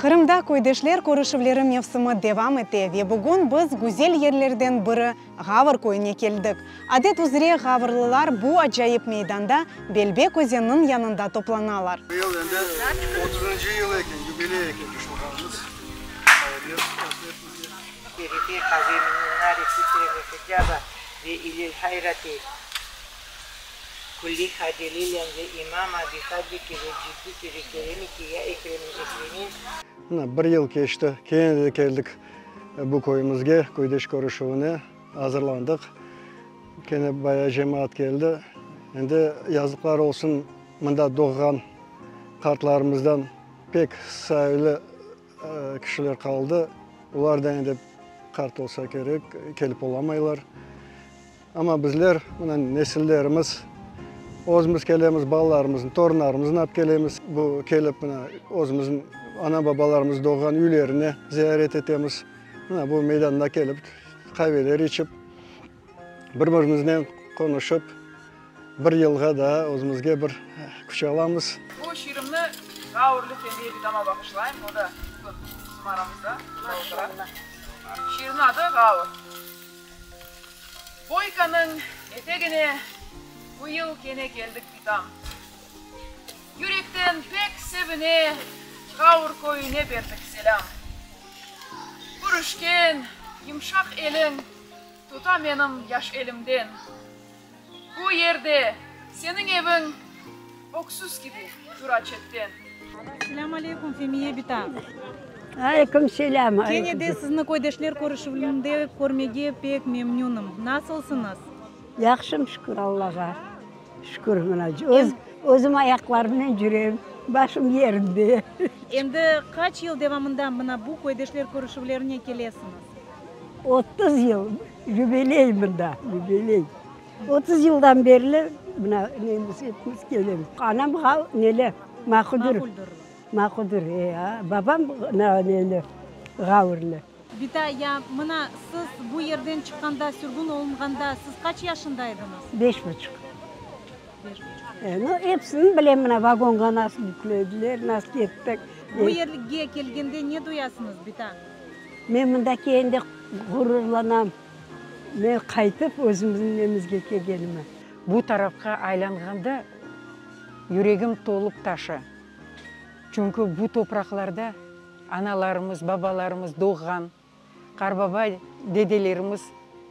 Qırımda köydeşler körüşüvleri mevsimi devam ete ve bugün biz güzel yerlerden biri, Ğavr köyüne keldik. Adet üzre ğavrlılar bu acayip meydanda Belbek özenniñ yanında toplanalar. Bu yıl endi otuzıncı yıl eken, yubiley eken qoşulğanımız. Hayırlı olsun epimizge. Mına, bir yıl keçti, kene de keldik bu köyümizge, köydeş körüşüvine azırlandıq. Kene bayağı cemaat keldi. Endi yazıqlar olsun, mında doğğan qartlarımızdan pek sayılı kişiler qaldı. Olar da endi qart olsa kerek, kelip olamaylar. Amma bizler, mına nesillerimiz, özümiz kelemiz, balalarımıznı, torunlarımıznı alıp kelemiz. Bu kelip, mına özümizniñ ana-babalarımız doğğan üylerine ziyaret etemiz. Mına bu meydanda kelip, qaveler içip, bir-birimiznen qonuşıp, bir yılğa daa özümizge bir küç alamız. Bu şiirimni Ğaurlı Femiye bitama bağışlayım, o da bugün bizim aramızda, burada otura. Şiirniñ adı Ğaur. Boykanıñ etegine bu yıl kene keldik bitam. Yürekten pek sevine Ğaur köyüne berdik selâm. Körüşken yımşaq eliñ tuta menim yaş elimden. Bu yerde seniñ eviñ öksüz kibi tura çetten. Selâm aleyküm, Femiye bita. Aleyküm selâm. Kene de sizni köydeşler körüşüvinde körmege pek memnünim. Nasılsıñız? Yahşım, şükür Allağa. Şükür, mına, öz, özüm ayaqlarımnen cürem, başım yerinde. Endi qaç yıl devamında mına bu köydeşler körüşüvlerine kelesiñiz? 30 yıl, yubiley mında, yubiley. 30 yıldan berli mına nemiz, epimiz kelemiz. Anam neli, Mahudur. Mahudur, e, babam neli, Ğaurlı. Bita, ya mına siz bu yerden çıqqanda, sürgün olunğanda, siz qaç yaşında ediñiz? Beş buçuq. Beş buçuq. E, nu, episini bilem, mına vagonğa nasıl yüklediler, nasıl kettik. Bu yerge kelgende ne duyasıñız, bita? Men mında kelgende ğururlanam, men qaytıp özümizniñ nemizge kelgenime. Bu tarafqa aylanğanda yüregim tolıp taşa. Çünki bu topraqlarda analarımız, babalarımız doğğan, qarbaba, dedelerimiz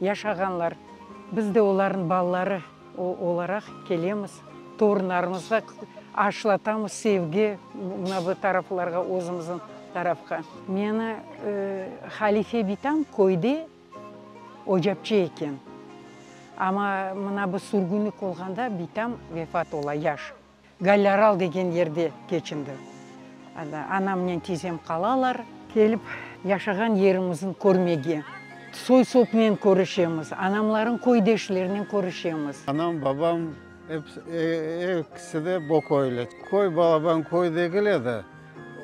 yaşağanlar. Biz de olarnıñ balaları olaraq kelemiz, torunlarımızğa aşılatamız sevgi mına bu taraflarğa, özümizniñ tarafqa. Meni Halife bitam köyde ocapçı eken. Amma mına bu sürgünlik olğanda bitam vefat ola, yaş. Gallâral degen yerde keçindi. Anamnen tizem qalalar. Kelip yaşağan yerimizni körmege. Soy-sopnen körüşemiz, anamların köydeşlerinen körüşemiz. Anam, babam ekisi de Boköylü. Köy balaban köy degil edi.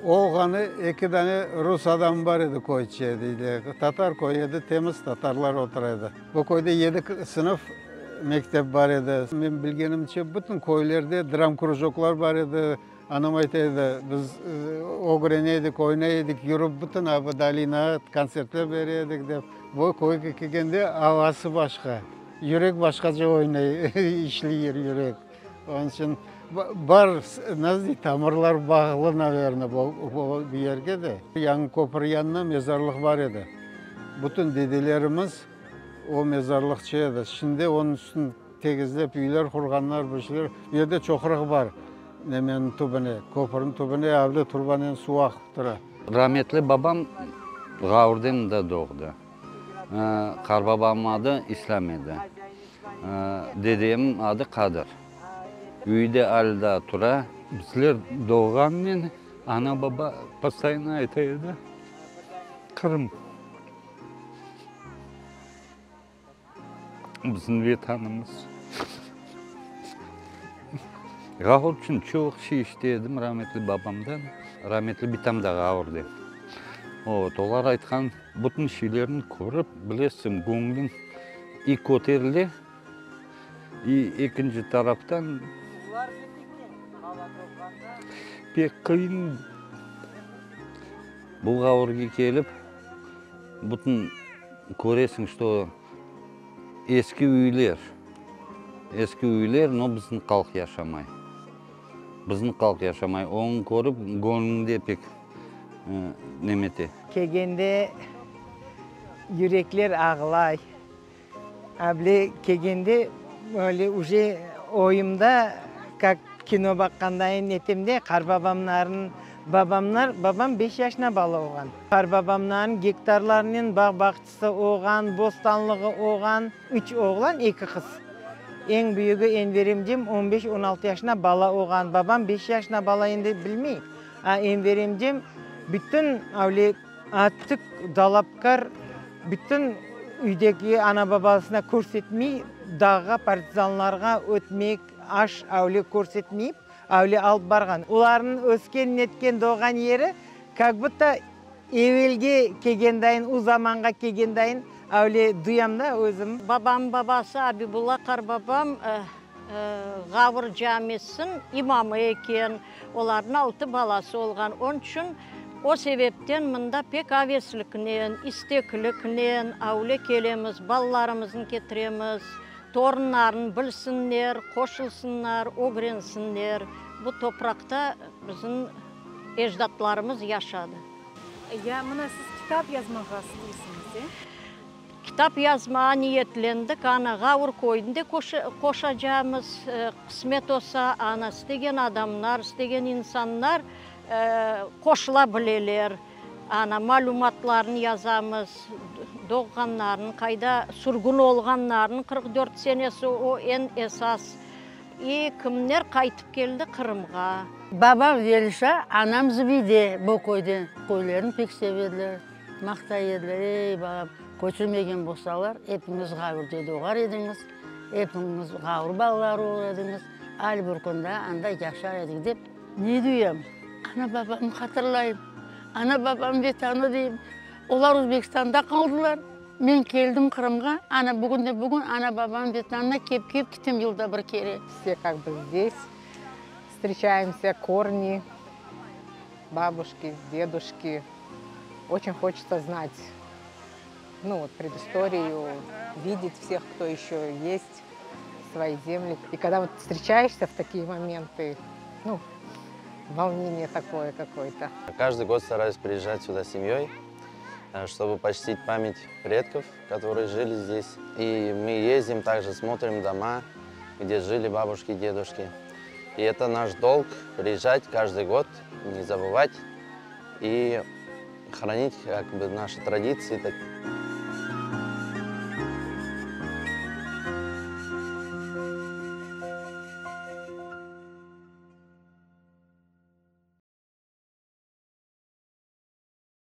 Olğanı eki dane rus adamı bar edi köyçe deyler. Tatar köyü edi, temiz tatarlar otura edi. Bu köyde yedi sınıf mektep bar edi. Men bilgenimce, bütün köylerde dramkrujoklar bar edi. Anam ayta edi, biz ögrene edik, oynay edik, yürip bütün Abadalinağa kontsertler bere edik dep. Bu köyge kelgende avası başqa, yürek başqaca oynay, işleyir yürek. Onıñ içün bar, nasıl dey, tamırlar bağlı, naverno, bu yerge de. Yañı köpür yanına mezarlıq bar edi. Bütün dedelerimiz o mezarlıqçı edi. Şimdi onıñ üstün tegizlep üyler qurğanlar, bir şeyler. Bu yerde çoqraq bar, nemeniñ tübüne, köpürniñ tübüne avle turbanen suv aqıp tura. Rametli babam Ğaurde mında doğdı. Qarbabamnıñ adı İslâm edi. Dedemniñ adı Qadır. Üyde alâ daa tura. Bizler doğğannen ana-baba postoyanno ayta edi, Qırım bizim Vetanımız. Ğavr içün çoq şey eşite edim rametli babamdan, rametli bitam da Ğavrde. Vot, olar aytqan bütün şeylerni körip, bilesiñ, göñlüñ i köterile, i ekinci taraftan pek qıyın. Bu Ğavurge kelip, bütün köresiñ, что eski üyler, eski üyler, но bizim halq yaşamay. Bizim halq yaşamay. Onı körip, göñlüñde pek nemete. Kelgende yürekler ağlay. Able kelgende öyle уже oyumda, как kino baqqandayın netem de, qarbabamlarnıñ, babamlar, babam beş yaşına bala olğan. Qarbabamlarnıñ gektarlarınen bağ-bağçası olğan, bostanlığı olğan, üç oğlan, eki qız. Eñ büyügi Enver emcem on beş, on altı yaşına bala olğan. Babam beş yaşına bala endi bilmey. A Enver emcem bütün öyle atik, dalapkar, bütün üydeki ana-babasına körsetmey, dağğa partizanlarğa ötmek, aş öyle körsetmeyip, öyle alıp barğan. Olarnıñ ösken, netken, doğğan yeri, kak budto evelge kelgendayın, o zamanğa kelgendayın öyle duyam da özüm. Babam babası Abibulla qarbabam Ğavr camisiniñ imamı eken. Olarnıñ altı balası olğan. Onıñ içün o sebepten mında pek avesliknen, istekliknen avle kelemiz, balalarımıznı ketiremiz, torunlarını bilsinler, qoşulsınlar, ögrensinler. Bu topraqta bizim ecdatlarımız yaşadı. Ya mına siz kitap yazmağa isteysiñiz, e? Kitap yazmağa niyetlendik, ana Ğavr köyüni de qoşacağımız, qısmet olsa, ana istegen adamlar, istegen insanlar qoşula bileler. Ana malümatlarını yazamız, doğğanlarını, qayda sürgün olğanlarını, 44 senesi o eñ esas. İ kimler qaytıp keldi Qırımğa. Babam Velişa, anam Zübeyde bu köyden. Köylerini pek severler. Maqtay ediler, Ey, balam, köçürmegen bolsalar, epiñiz Ğavurda doğar ediñiz, epiñiz Ğavur balaları olur ediñiz, al bir kün daa anda yaşar edik, dep. Ne duyam? Ana-babamnı hatırlayım, ana-babam Vetanı deyim. Olar Özbekistanda qaldılar, men keldim Qırımğa, ana bugünde-bugün ana-babam Vetanına kep-kep kitem yılda bir kere. Vse kak bı zdes vstreçayemsâ, korni, babuşki, deduşki. Oçen hoçetsa znat, nu, vot, predıstoriyu, videt vseh, kto eşö est, svoi zemli. I kogda vot vstreçayeşsâ v takiye momentı, nu, volneniye takoye kakoye-to. Каждый год стараюсь приезжать сюда с семьей, чтобы почтить память предков, которые жили здесь. И мы ездим, также смотрим дома, где жили бабушки и дедушки. И это наш долг приезжать каждый год, не забывать и хранить как бы наши традиции.